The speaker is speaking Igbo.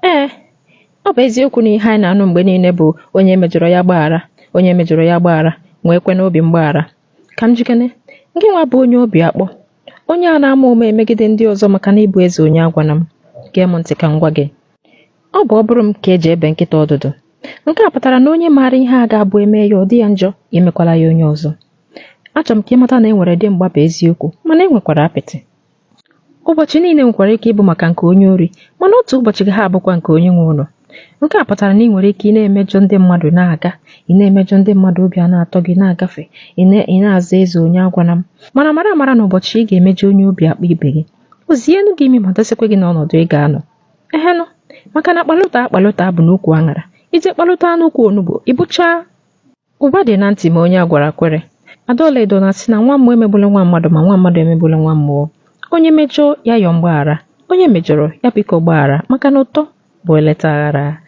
Ee, ọ bụ eziokwu na ihe anyị na-anụ mgbe niile bụ onye mejọrọ ya gbaghara, onye mejọrọ ya gbaghara, nweekwe n'obi mgbaghara. Ka m jikene, gị nwa bụ onye obi akpọ, onye a na-ama ụma emegide ndị ọzọ maka na ịbụ eze onye agwana m. Gee m ntị ka m gwa gị. Ọ bụ ọ bụrụ m ka eji ebe nkịta ọdụdụ. Nke a pụtara na onye maara ihe a ga-abụ eme ya ọ dị ya njọ, emekwala ya onye ọzọ. Achọrọ m ka ị mata na e nwere dimgba bụ eziokwu, mana e nwekwara apịtị. Ụbọchị niile nwekwara ike ịbụ maka nke onye ori, mana otu ụbọchị ga ha abụkwa nke onye nwe ụlọ. Nke a pụtara na ị nwere ike ị na-emejọ ndị mmadụ na-aga, ị na-emejọ ndị mmadụ obi a na-atọ gị na-agafe, ị na-aza eze onye agwana m. Mana mara amara na ụbọchị ị ga-emejọ onye obi akpọ ibe gị, o zienu gị imi ma dosikwa gị n'ọnọdụ ị ga-anọ. Ehenụ, maka na kpalụta akpalụta bụ n'ukwu aṅara, ije kpalụta n'ukwu onugbu, ị bụchaa ụba dị na ntị ma onye a gwara kwere. Ada Ọlaedo na-asị na nwa mmụọ emegbula nwa mmadụ ma nwa mmadụ emegbula nwa mmụọ. Onye mejọọ ya yọọ mgbaghara, onye mejọrọ ya biko gbaghara maka na ụtọ bụ eleta aghara.